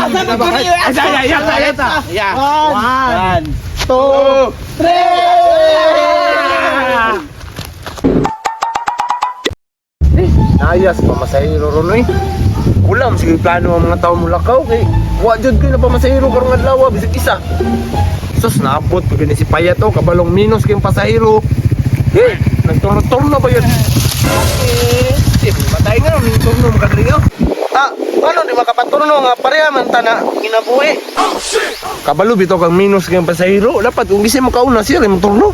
Asa ko niyo? Ay, ay, ay, ay, ay. Yeah. One, 1, 2, 3. Nayas pamasahero ron oy. Wala man sige plano ang mga tao mulakaw kay wa jud koy na pamasahero karong adlaw bisag isa. Sus, naabot pag ni si Payat oh, kabalong minus kayong pasahero. Eh, nagturno-turno pa yun. Okay. Eh, matay nga ron, yung turno makadali oh. Ah, ano di makapaturno nga pareha man ta na ginabuhi. Kabalo bitaw kang minus kayong pasahero. Dapat kung gisi mo kauna siya rin mo turno.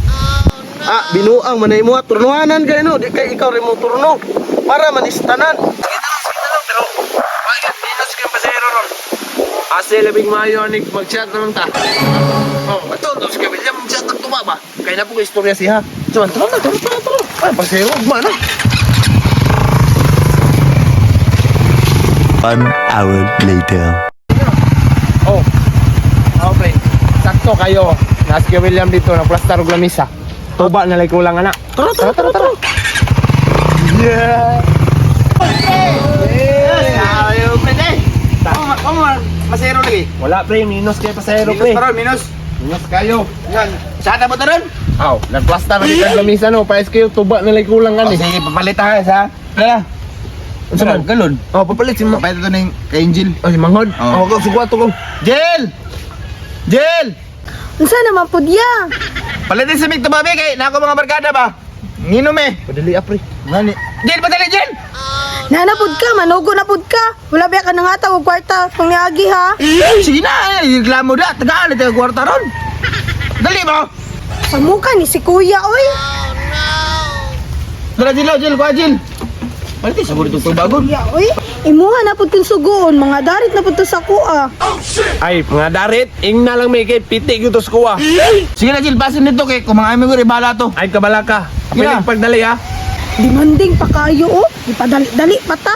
Ah, binuang man mo turnuhanan kay no, di kay ikaw rin mo turno para man istanan. Sige na lang, pero bakit minus kayong pasahero ron? Ase, labing maayo, anik, mag-chat naman ta. Oh, ato, to si William, mag-chat ang tumaba. Kaya na po kay istorya siya. Tara, tara na, tara, tara, tara. Ay, pasahero, ugma na. 1 hour later. Oh. Okay. Sakto kayo. Nasa kay William dito, nagplastar og lamisa. Tuba na lang kulang anak. Tara, tara, tara, tara. Yeah. Ayo, pre. Kamu masero lagi. Wala pre, minus kayo pasahero Minus pre. pa ron, minus. Minus kayo. Yan. Saan na ba ron? Aw, nagplastar na dito ang lamisa no. Paes kayo, tuba na lang kulang Oh, ani. sige, papalit ha, sa. Dala. Unsa man? Galon. Oh, papalit si Ma. Papalit ito ng kay Angel. Oh, si Manghod. Oh. Oh, go sugwa to ko. Jel! Jel! Unsa naman pud ya? Palitin sa Migto Babi kay nako mga barkada ba? Nginom eh. Padali ah, pre. Ngani. Jel, padali Jel! Nana pud ka, manugo na pud ka. Wala ba ka nangataw og kwarta kung niagi ha? Sige na, eh, reklamo da. Tagaan, taga kwarta ron. Dali mo! Sa muka ni si kuya oy. Dala Jel, oh, Jel, kuha Jel. Palitin sa guro itong bagon. Kuya oy, imuha na pud kung sugoon, mga darit na pud to sa kuha. Ay, mga darit, ing na lang may kay piti gyud to sa kuha. Sige na Jel, basin nito kay kung mga amigo rin bala to. Ay, kabala ka. Yeah. Apilig pagdali ha. Demanding pa kayo oh. Ipadali-dali pa ta.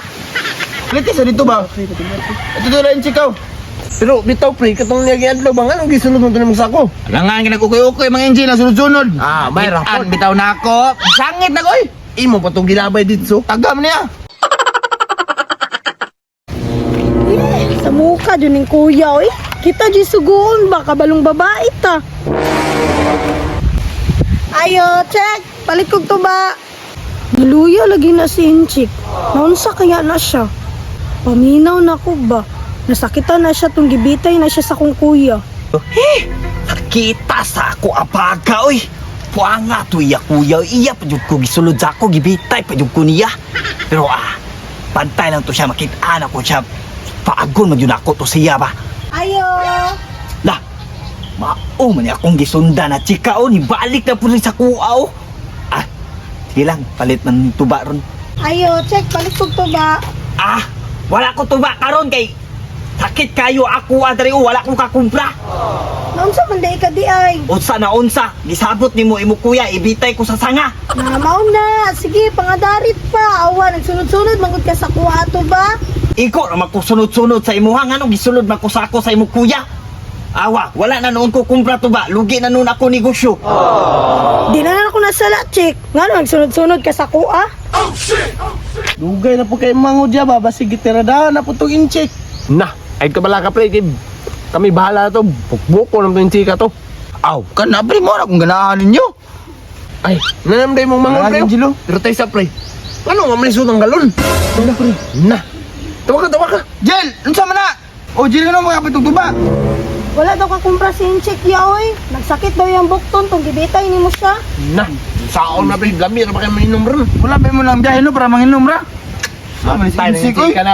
Palitin sa dito ba? Ito to lang chikaw. Pero bitaw pre, katong niya giadlaw ba nganong gisunod mo to nimong sako? Alangan ginag-ukay-ukay mga Angel ang sunod-sunod. Ah, may rapon. Bitaw na ako. Sangit na ko eh. Imo pa tong gilabay dito. Tagam niya. Eh, sa muka jud ning kuya oy. Kita jud sugoon ba kabalong babae ta. Ayo, check. Palit kog tuba. Naluya lagi na si Inchik. Naunsa kaya na siya? Paminaw na ko ba? Nasakitan na siya tung gibitay na siya sa kong kuya. Kita sa ako abaga oy. Puanga to iya kuya, iya pa jud ko gisulod sa ako, gibitay pa jud ko niya. Pero pantay lang to siya makit-an ako siya. Paagon man jud ako to siya ba. Ayo! Lah, mao man ni akong gisundan na chika o, nibalik na po rin sa kuha o. Ah, sige lang, palit man ng tuba ron. Ayo, check. Palit kog tuba. Ah, wala ko tuba karon kay sakit kayo ako adre o, wala ko kakumpra. Naunsa man day ka di ay. Unsa na unsa, gisabot nimo imo kuya, ibitay ko sa sanga. Na, mao na. Sige, pangadarit pa. Awa, nagsunod-sunod. Mangod ka sa kuha ato ba? Iko ra makusunod-sunod sa imuha nganong gisulod makusako sa imo kuya. Awa, wala na noon ko kumpra to ba? Lugi na noon ako negosyo. Di na lang ako nasala, check. Nga nagsunod-sunod ka sa kuha. Dugay na po kay Mango diya ba? Basig gitiradahan na po itong incheck. Na, ay kabala ka pre, kay kami bahala na to. Bukbuko naman to yung chika to. Aw, kana pre mo na kung ganahan ninyo. Ay, nanamday mong mga Wala pre. rin, Jilo. Pero tayo sa pre. Ano nga man ang galon? Na pre. Na. Tawa ka, tawa ka. Jel, unsa man na? O Jel ano mga kapitong tuba? Wala daw kakumpra si Inchik ya, oy. Nagsakit daw yung bukton tong gibitay nimo siya. Na. Saon na pre, lami ra ba kayo mainom ron? Wala ba mo lang biyahe no para manginom ra? Sa man si Tayo na yung Incheck oy. chika na.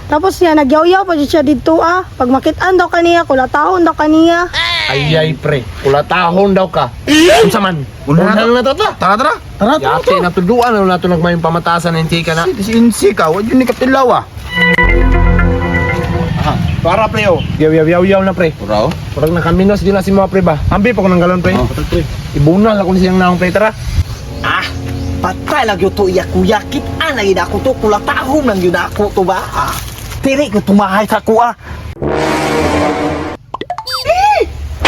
Tapos niya, nagyaw-yaw pa jud siya didto ah. Pag makitaan daw kaniya, kulatahon daw kaniya. Ay ay pre, kulatahon daw ka. Unsa man? Una Unang na to ta. Tara tara. Tara tara. Yate na tuduan na nato nagmayong pamatasan ng chika na. Si Incheck ah, wa jud ni Captain Lawa. Para pre oh. Yaw yaw yaw yaw na pre. Uraw. Murag nakaminos din na si mga pre ba. Ambi pa ko ng galon pre. Oh. Pre. Ibunal ako ni siyang naong pre tara. Ah, patay lang yun to iya kuya. Kita na yun ako to, kulatahom lang yun ako to ba? Ah, dili ko tumahay sa kuha.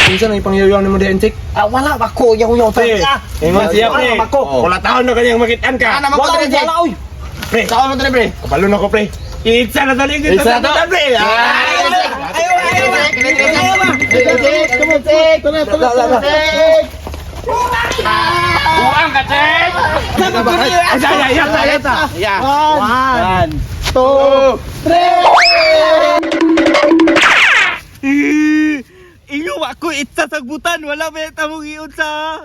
Kinsa na ipangyaw-yaw nimo diyan chik? Ah, wala ba ko yaw-yaw Pre, ta? Ah, ingon siya wala pre. ba ko? Kulatahon na kanyang makitaan ka. Ana man ko Wala, dire Jel. wala, oy. Pre, Saan mo dire pre? kabalo na ko pre. Itsa na talig dito Itsa sa na to. pre. Ayaw, ayaw, Come on, come on. Tara, tara, tara. Buang ka, Chek! Ay, ay, ay, ay, ay. One, two, three. Inyo ako itsa sagbutan, wala ba tamong iunsa.